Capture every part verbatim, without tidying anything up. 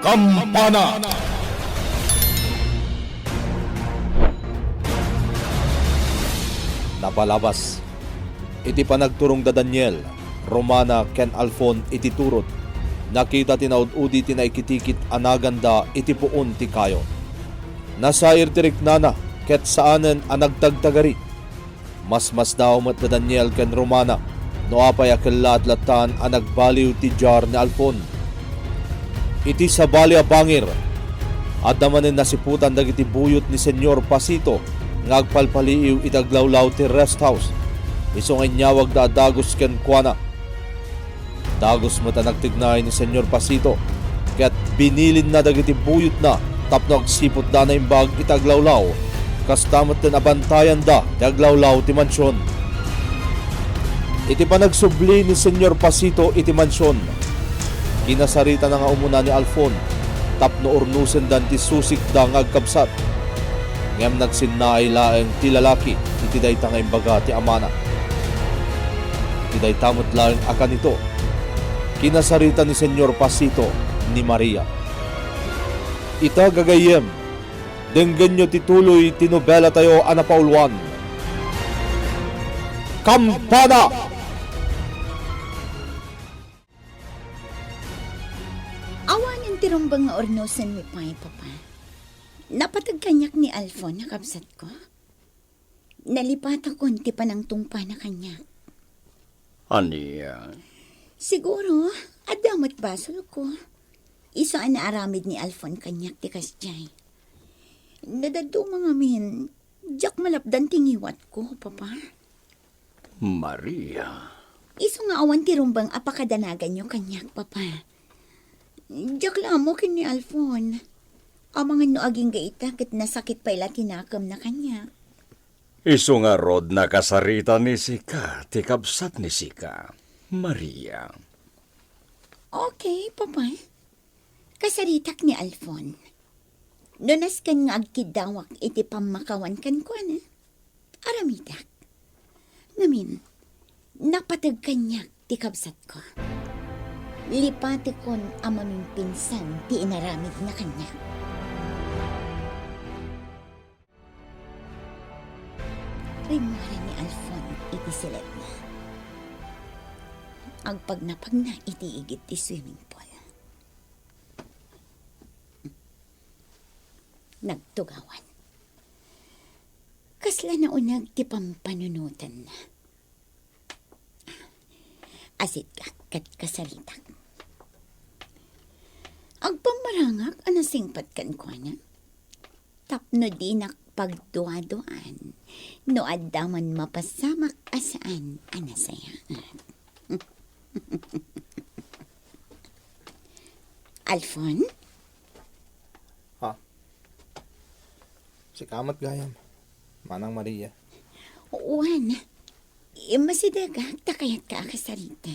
Kampana! Napalabas. Iti panagturong da Daniel, Romana ken Alfon iti turod, nakita ti naud-udi ti naikitikit a naganda iti puon ti kayo. Nasair ti riknana ket saanen a nagtagtagari. Masmasdaaw met da Daniel ken Romana no apay a kellaat lattan a nagbaliw ti diar ni Alfon. Iti sabali a bangir, adda manen nasiputan dagiti buyot ni Señor Pasito nga agpalpaliiw iti aglawlaw ti rest house, isu nga inyawagda a dagus kenkuana. Dagus met a nagtignay ni Señor Pasito, ket binilinna dagiti buyotna tapno agsiputda a naimbag iti aglawlaw. Kasta met ti nabantayan da ti aglawlaw ti mansion. Iti panagsubli ni Señor Pasito iti mansion, kinasaritana nga umuna ni Alfon tapno urnosendan ti susikda nga agkabsat. Ngem nagsinnaay laeng ti lalaki iti dayta nga imbaga ti amana. Iti dayta met laeng a kanito, kinasarita ni Señor Pasito ni Maria. Ita, gagayyem, denggenyo ti tuloy ti nobelatayo a napauluan. Kampana! Awanen ti rumbeng nga urnosenmi pay, Papa. Napateg kaniak ni Alfon a kabsatko. Nalipatakon ti panangtungpana kaniak. Ania? Siguro, adda met basolko. Isu a naaramid ni Alfon kaniak ti kasdiay. No dadduma ngamin, diak malapdan ti ngiwatko, Papa. Maria. Isu nga awan ti rumbeng a pakadanaganyo kaniak, Papa. Diak la ammo ken ni Alfon. Amangan no agingga ita ket nasakit pay la ti nakemna kaniak. Isu ngarud, nakasarita ni sika ti kabsat ni sika, Maria. Okay, Papa. Kasaritak ni Alfon. No nasken nga agkiddawak iti pammakawan kenkuana, aramidak. Ngamin, napateg kaniak ti kabsatko. Lipatekon a mamimpinsan ti inaramidna kaniak. Rimmuaren ni Alfon iti siletna. Agpagnapagna iti igid ti swimming pool. Nagtugawan. Kasla nauneg ti pampanunotenna. Asiddek ket kasaritak. Agpammarangak a nasingpet kenkuana. Tapno dinak pagduaduan no adda man mapasamak a saan a nasayaat. Alfon? Ha? Sika met gayam, Manang Maria. Wen, immasidegak ta kayatka a kasarita.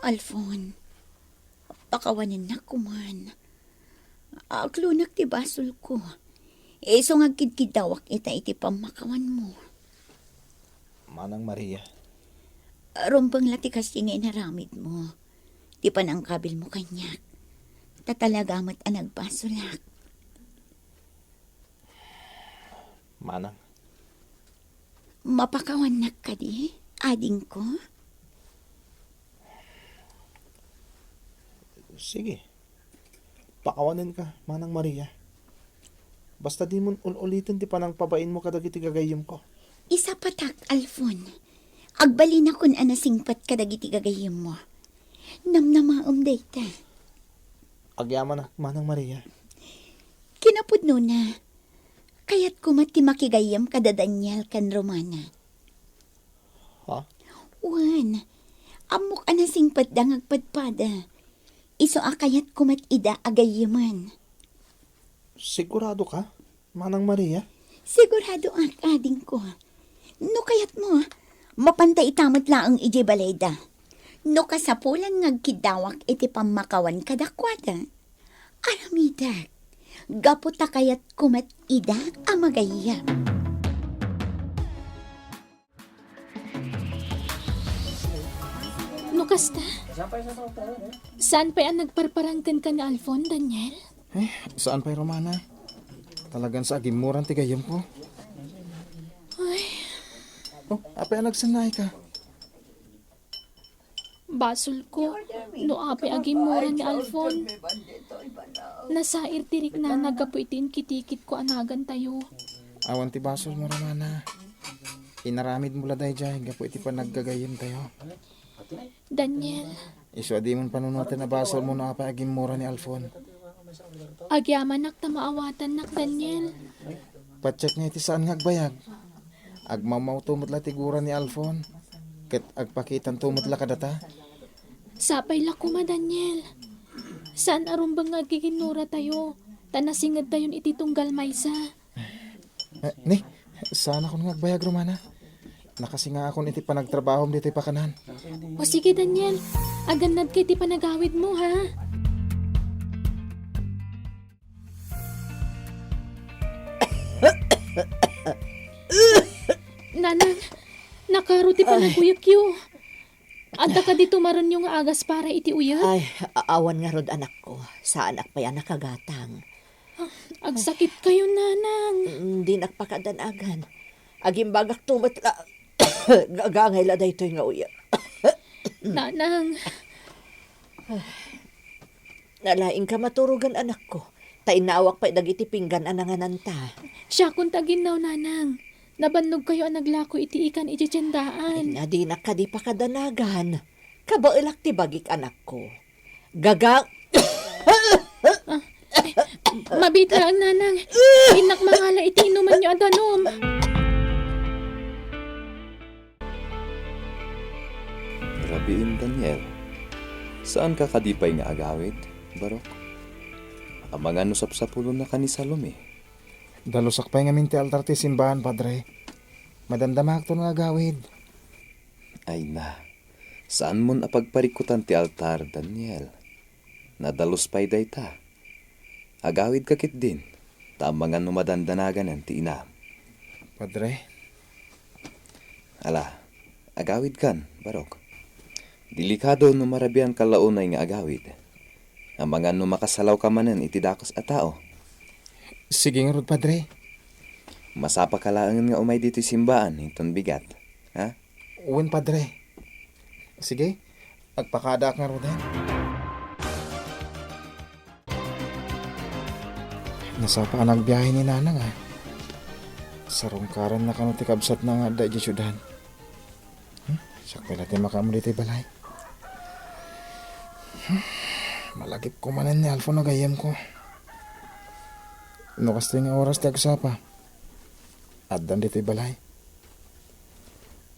Alfon, pakawanennak koman. Aklonak ti basolko. Isu nga agkidkiddawak ita iti pammakawanmo. Manang Maria. Rumbeng la ti kasdi nga inaramidmo, ti panangkabilmo kaniak. Ta talaga met a nagbasolak. Manang. Mapakawannak kadi, adingko? Sige. Pakawanenka, Manang Maria. Basta dimon ul-uliten ti panangpabainmo kadagiti gagayyemko. Isapatak, Alfon. Agbalinakon a nasingpet kadagiti gagayyemmo. Namnamaem dayta. Agyamanak, Manang Maria. Kinapudnona, kayatko met ti makigayyem kada Daniel ken Romana. Ha? Wen, ammok a nasingpetda nga agpadpada. Isu a kayatko met ida a gayyemen. Sigurado ka, Manang Maria? Sigurado ak, adingko. No kayatmo, mapanta ita met laeng idiay balayda. No kasapulan nga agkiddawak iti pammakawan kadakuada, aramidek, gapu ta kayatko met ida a magayyem. No kasta, saan pay a nagparparang kenka ni Alfon, Daniel? Eh, saan pay, Romana? Talagan sa agimmuran ti gayyemko. Ay. Oh, apay a nagsannaay ka? Basolko, no apay agimmuran ni Alfon. Nasair ti riknana gapu iti inkitikitko a nagantayo. Awan ti basolmo, Romana. Inaramidmo la daydiay gapu iti panaggagayyemtayo. Daniel. Isu a dimon panunoten a basolmo no apay agimmuran ni Alfon. Agyamanak ta maawatannak, Daniel. Patiek nga iti saan nga agbayag. Agmawmawto met la ti gura ni Alfon, ket agpakitanto met la kadata. Sapay la koma, Daniel. Saan a rumbeng nga agiginnuratayo, ta nasingedtayon iti tunggal maysa. Eh, ni, saanakon nga agbayag, Romana. Nakasingaakon iti panagtrabahom ditoy pakanan. O sige, Daniel. Agannadka iti panagawidmo, ha? Nanang, nakaro ti panaguyekyo. Adda kadi tumarenyo nga agaspara iti uyek? Ay, a-, awan ngarud, anakko. Saanak pay a nakagatang. Ah, agsakitkayo, Nanang. Mm, dinak pakadanagan. Agimbagakto met la, gagangay la daytoy nga uyek. Nanang. Nalaingka maturogan, anakko, ta inawak pay dagiti pinggan a nangananta. Siakon ti aginnaw, Nanang. Nabannogkayo a naglako iti ikan idiay tiendaan. Ay, dinak kadi pakadanagan. Kabaelak ti bagik, anakko. Gaga- Ah, eh, mabiit laeng, Nanang. Innak mangala iti inumanyo a danum. Rabiin, Daniel. Saanka kadi pay nga agawid, Barok? Amangan no sapsapulonnaka ni Salome. Dalusak pay ngamin ti altar ti simbaan, Padre. Madamdamaakton nga agawid. Ay na, saanmon a pagparikkutan ti altar, Daniel. Nadalus pay dayta. Agawidka ketdin, ta amangan no madandanaganen ti inam. Padre. Ala, agawidkan, Barok. Delikado no marabianka la unay nga agawid. Amangan no makasalawka manen iti dakes a tao. Sige ngarud, Padre. Masapaka laengen nga umay ditoy simbaan inton bigat, ha? Wen, Padre. Sige, agpakadaak ngaruden. Nasapa a nagbiahe ni Nanang, a. Sarungkaranna kano ti kabsatna nga adda idiay siudad. Hmm? Siak pay la ti makaammo ditoy balay. Hmm? Malagipko manen ni Alfon a gayyemko. No kastoy nga oras ti agsapa, addan ditoy balay.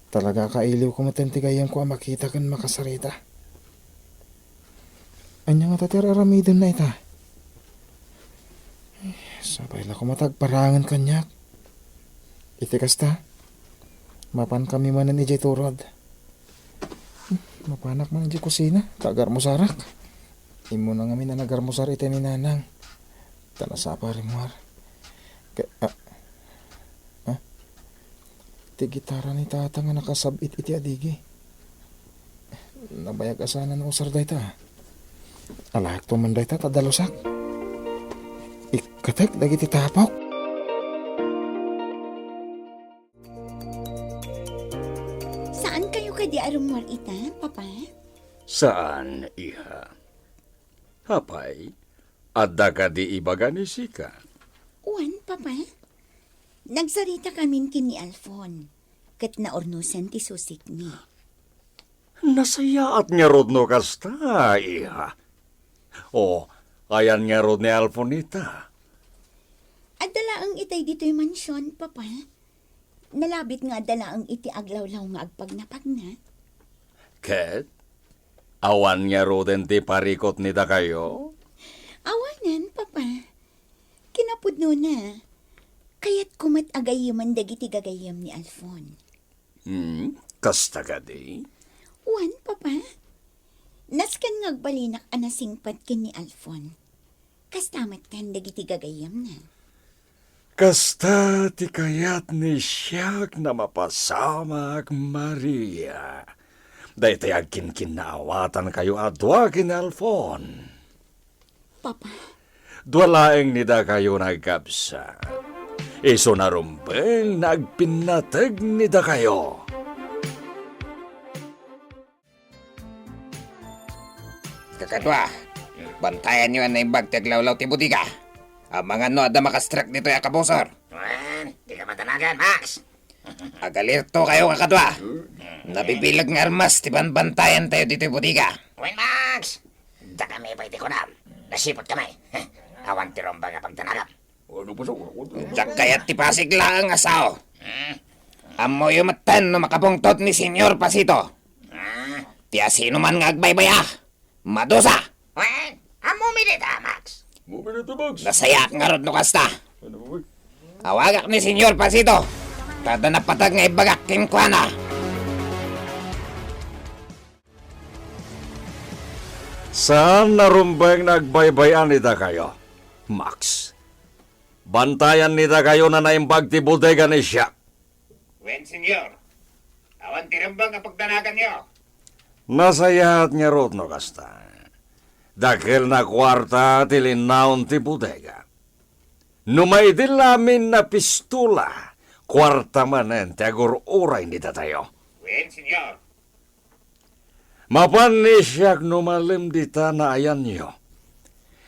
Talaga a kailiwko met ti gayyemko a makita ken makasarita. Ania ngata ti ar-aramidenna ita? Sapay la koma ta agparangen kaniak. Iti kasta, mapankami manen idiay turod. Mapanak man idiay kusina, ta agarmusarak. Immuna ngamin a nagarmusar iti ni Nanang. Ta nasapa a rimmuar. Ka-, ah, ah? Ti gitara ni Tata nga nakasab-it iti adigi. Nabayag a saan a nausar dayta. Alaekto man dayta ta dalusak. Ikkatek dagiti tapok. Saankayo kadi a rummuar ita, Papa? Saan, iha. Apay, adda kadi ibaga ni Sika? Wen, Papa. Nagsaritakamin ken ni Alfon, ket naurnosen ti susikmi. Nasayaat ngarud no kasta, iha. O, ayan ngarud ni Alfon ita? Adda laeng itay ditoy mansion, Papa. Nalabit nga adda laeng iti aglawlaw nga agpagnapagna. Ket, awan ngaruden ti parikut ni dakayo? Awanen, Papa. Kinapudnona, kayatko met a gayyemen dagiti gagayyem ni Alfon. Hmm, kasta kadi? Wen, Papa. Nasken nga agbalinak a nasingpet ken ni Alfon. Kasta met ken dagiti gagayyemna. Kasta ti kayat ni siak a mapasamak, Maria. Daytoy agkinkinnaawatan kayo a dua ken ni Alfon. Papa. Dua laeng ni dakayo nagkabsat. Isu na rumbeng nga agpinnateg ni dakayo. Kakadua, bantayanyo a naimbag ti aglawlaw ti bodega. Amangan no adda makastrek ditoy a kabusor. Wen, dika madanagan, Max. Agalerto kayo, kakadua. Nabibileg nga armas ti banbantayan tayo ditoy bodega. Wen, Max. Dakami pay ti kunam. Nasipot kami. Awan ti rumbeng a pagdanagam. Ano pa sa Diak kayat ti pasig laeng a sao. Ammoyo metten no makabungtot ni Senyor Pasito. Ti asinoman nga agbaybay-a, madusa. Wen, ammomi dita, Max. Ammomi dita, Max. Nasayaat ngarud no kasta. Ano, Max? Awagak ni Senyor Pasito. Ta adda napateg nga ibagak kenkuana. Saan a rumbeng nga agbaybay-an ni dakayo, Max. Bantayan ni dakayo a naimbag ti bodega ni Siak. Wen, Senyor. Awan ti rumbeng a pagdanaganyo. Nasayaat ngarud no kasta. Dakkel a kuarta ti linnaon ti bodega. No maidin la amin a pistola, kuarta manen ti agur-uray ni datayo. Wen, Senyor. Mapan ni Siak no malem dita naayanyo.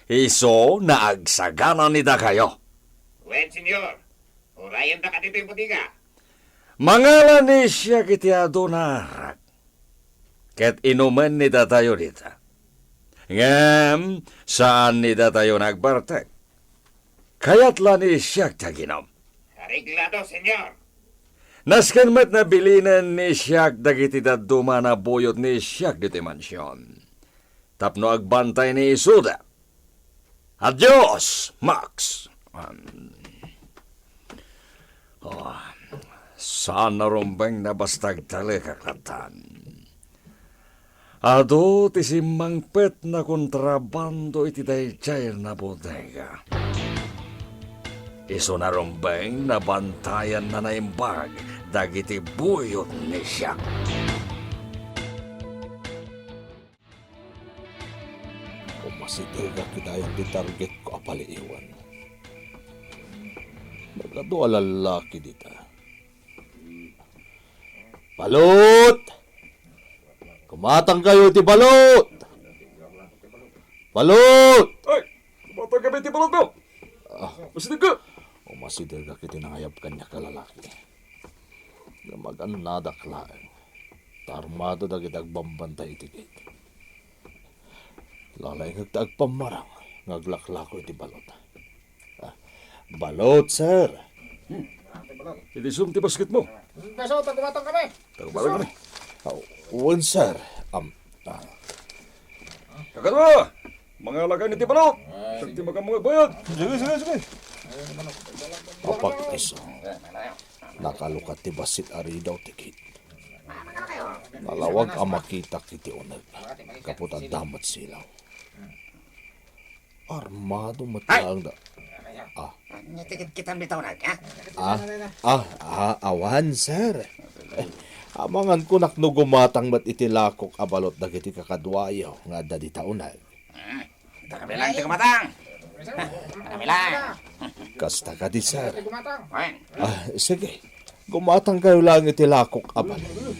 Isu nga agsagana ni dakayo. Wen, Senyor. Urayenda kaditoy bodega. Mangala ni Siak iti adu nga arak. Ket inumen ni datayo dita. Ngem saan ni datayo nga agbartek. Kayat la ni Siak ti aginom. Areglado, Senyor. Nasken met a nabilinen ni Siak dagiti dadduma a buyot ni Siak ditoy mansion. Tapno agbantay ni isuda. Adios, Max. Um, oh, saan a rumbeng nga basta agtalek a katan. Adu ti simmangpet a kontrabando iti daydiay a bodega. Isu a rumbeng nga bantayan a naimbag dagiti buyot ni Siak. Umasidegak iti ayan ti targetko a paliiwen. Nagadu a lallaki dita. Balot! Gumatangkayo iti balot! Balot! Ay! Gumatangkami iti balot, no? Ah. Masidegka! Umasidegak iti nangayab kaniak a lalaki. Ngem agannadak laeng. Ta armado dagiti agbambantay iti gate. Lalaingek ta agpammarang nga aglaklako iti balot. Ah, balot, sir. Iti sum ti basketmo. Beso, tagumatang kami. Tagumatang kami. Ah, wen, sir. Am, ah. Kakadua, mangala ka iti balot. Ket ti makammo nga agbayad. Sige, sige, sige. Apag-isu. Nakalukat ti bassit a ridaw ti gate. Nalawag a makitak iti uneg. Gapu ta adda met silaw. Armado met laeng da. Ah. Anya ti kitkitam dita uneg, ha? Ah, ah, ah, awan, sir. Amangan ko no gumatang met iti lakok a balot dagiti kakaduayo nga adda dita uneg. Hmm. Dagami lang ti gumatang. Dagami lang. Kasta kadi, sir. Wen. Ah, sige. Gumatangkayo lang iti lakok a balot.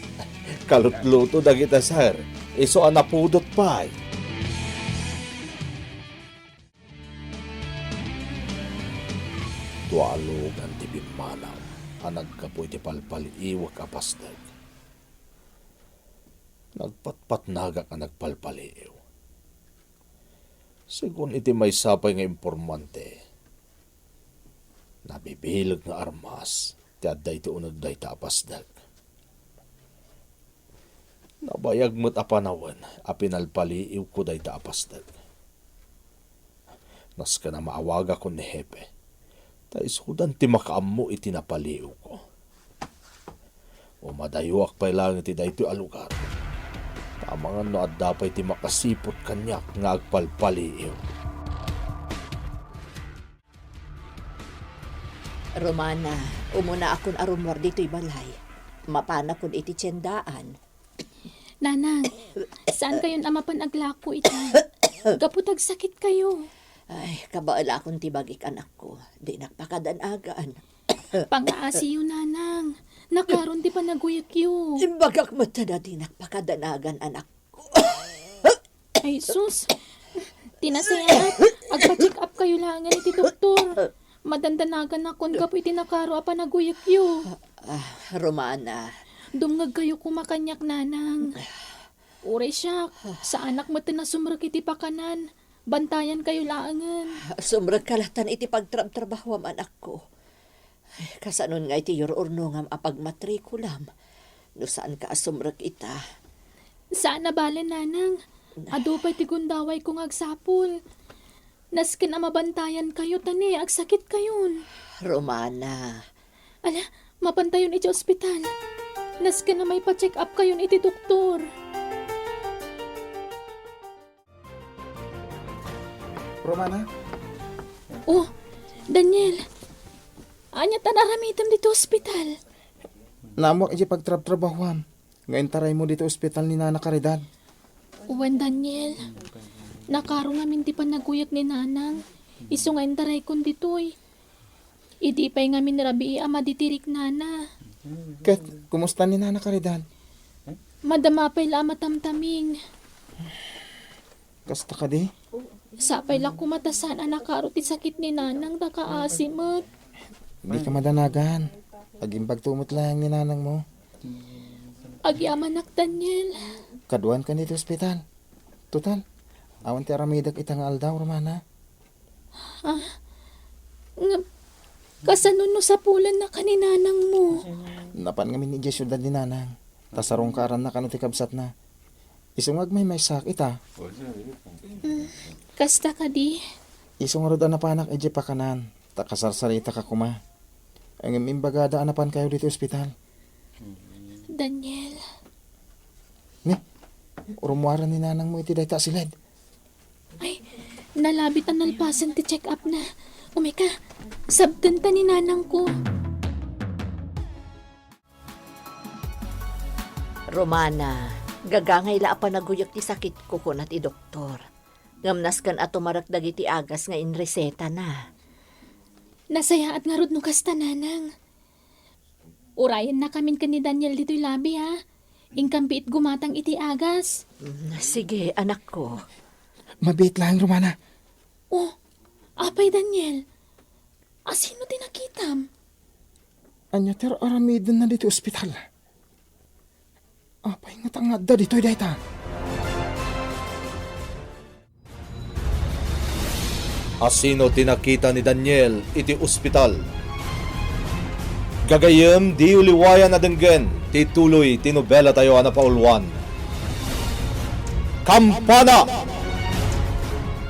Kalutluto dagita, sir. Isu a napudot pay. Dua a lugan ti pimmanaw a naggapu iti palpaliiwek a pasdek. Nagpatpatnagak a nagpalpaliiw. Segun iti maysa pay nga impormante, nabibileg nga armas ti adda iti uneg dayta a pasdek. Nabayag met a panawen a pinalpaliiwko dayta a pasdek. Nasken a maawagakon ni Hepe, ta isudan ti makaammo iti napaliiwko. Umadayuak pay laeng iti daytoy a lugar. Amangan no adda pay ti makasiput kaniak nga agpalpaliiw. Romana, umunaakon a rummuar ditoy balay. Mapanakon iti tiendaan. Nanang, saan kayon a mapan aglako ita? Gapu ta agsakit kayo. Ay, kabaelakon ti bagik, anakko. Dinak pakadanagan. Pangaasiyo, nanang. Nakaron ti panaguyekyo. Imbagak met ta dinak pakadanagan, anakko. Ay, sus. Ti nasayaat, agpa-check up kayo laengen iti doktor. Madandanaganakon gapu iti nakaro a panaguyekyo. Ah, Romana. Dumngeg kayo koma kaniak, nanang. Uray siak, saanak met a sumrek iti pakanan. Bantayan kayo laengen. Sumrekka lattan iti pagtrabtrabahuam, anakko. Kasanon nga iti yur-urnongam a pagmatrikulam, no saanka a sumrek ita? Saan a bale, nanang. Adu pay ti gundawayko nga agsapul. Nasken a mabantayan kayo, ta ni agsakit kayon. Romana. Ala, mapantayon iti ospital. Nasken a maipa-check up kayon iti doktor. Romana? Oh, Daniel. Ania ta naramidem ditoy ospital? Naammoak iti pagtrabtrabahuam nga intaraymo ditoy ospital ni Nana Caridad. Wen, Daniel. Nakaro ngamin ti panaguyek ni Nanang. Isu nga intaraykon ditoy. Idi pay ngamin rabii a maditirik, Nana. Ket, kumusta ni Nana Caridad? Madama pay la a matamtaming. Kasta kadi? Sapay la koma ta saan a nakaro ti sakit ni Nanang ta kaasi met. Dika madanagan. Agimbagto met laeng ni nanangmo. Agyamanak, Daniel. Kaduanka iti ospital. Total, awan ti aramidek ita nga aldaw, Romana. Ah, ngem, kasano no sapulanna ken ni nanangmo? Napan ngamin idiay siudad ni nanang, ta sarungkaranna kano ti kabsatna. Isu nga agmaymaysaak ita. Mm, kasta kadi? Isu ngarud a napanak idiay pakanan, ta kasarsaritaka koma. Ngem imbagada a napankayo ditoy ospital. Daniel. Ni, urummuaren ni nanangmo iti dayta a siled. Ay, nalabit a nalpasen ti check-up na. Umay ka, sabtenta ni nanangko. Romana, gagangay la a panaguyek ti sakitko, kuna ti doktor. Ngem nasken a tumarek dagiti agas nga inresetana. Nasayaat ngarud no kasta, nanang. Urayennakamin ken ni Daniel ditoy labi, a. Inkan biit gumatang iti agas. Mm, sige, anakko. Mabiit laeng, Romana. Oh, apay, Daniel? Asino ti nakitam? Ania ti ar-aramidenna ditoy ospital? Apay ngata nga adda ditoy dayta? Asino ti nakita ni Daniel iti ospital? Gagayyem, diyo liwayan a denggen ti tuloy ti nobelatayo a napauluan, Kampana!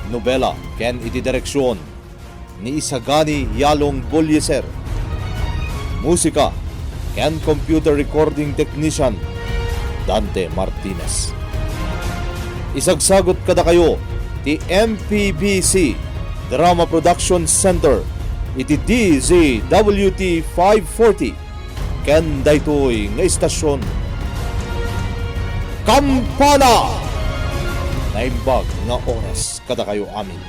Nobela ken iti direksion ni Isagani Yalong Bolieser. Musika ken computer recording technician, Dante Martinez. Isagsagut kadakayo ti M P B C Drama Production Center iti D Z W T five forty ken daytoy nga istasyon, Kampana! Naimbag nga oras kadakayo amin.